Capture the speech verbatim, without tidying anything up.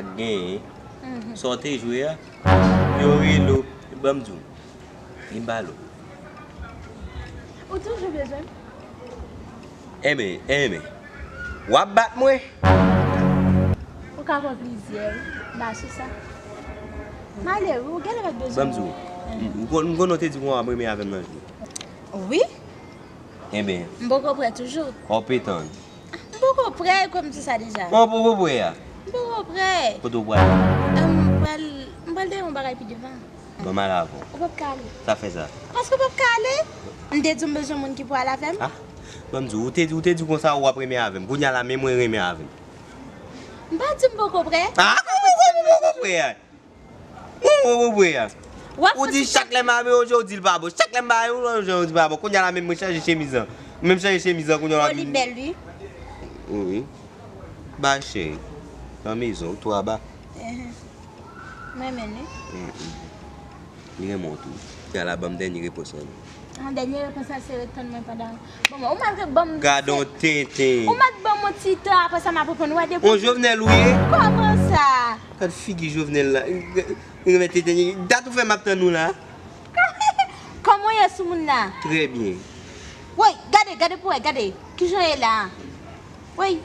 Genyen. Sa w te jwe a, yo rele w. Ban m di w, li balo. Ou toujou bezwen m? Enben, enben, w ap bat mwen? Ou ka pran plizyè, wi. Ba sou sa. Malere, ou genlè pa t bezwen. Ban m di w, m, m konn, m konn w te di w w ap renmen avè m nan jwe. Wi. Enben. M poko prè toujou. W ap tann. M poko prè, kòm di sa deja. Ou poko prè a? M poko prè. Kote w pral? Em, m pral, m pral dèyè yon bagay pi devan. Ban m al avè w. Ou p ap ka ale. Sa fè sa? Paske w p ap ka ale. M te di w m bezwen moun ki pou al avè m. Ah, ban m di w, ou te di, ou te di konsa w ap renmen avè m. Kounye a la, men mwen renmen avè m. M pa di m poko prè. Ah, kòman w poko prè a? Ou, ou, ou, ou, ou, ou di chak lè m ap yon jan, ou di l pa bon. Chak lè m ba yon jan, ou di l pa bon. Kounye a la menm mwen chanje chemiz lan. Mwen menm chanje chemiz lan, kounye a la. Oh, li bèl, wi. Wi, wi. Ba cheri. Nan mezon, ou twò aba. Ehe. Mwen menm, wi. Mm, mm. Li renmen w tou. Kounye a la, ban m dènye repons lan. An dènye repons la, se ret tann mwen pandan. Bon, ou mal ban m. Gadon tenten. Ou mal ban m yon ti tan, apre sa m ap reponn ou a depi. On Jovenel ou ye? Kòman sa? Gad figi Jovenel la. Li renmen tenten. Dat ou fè m ap tann ou la. Kòman w ye sou moun la? Trè byen. Woy, gade, gade pou wè, gade. Kijan w ye la? Woy.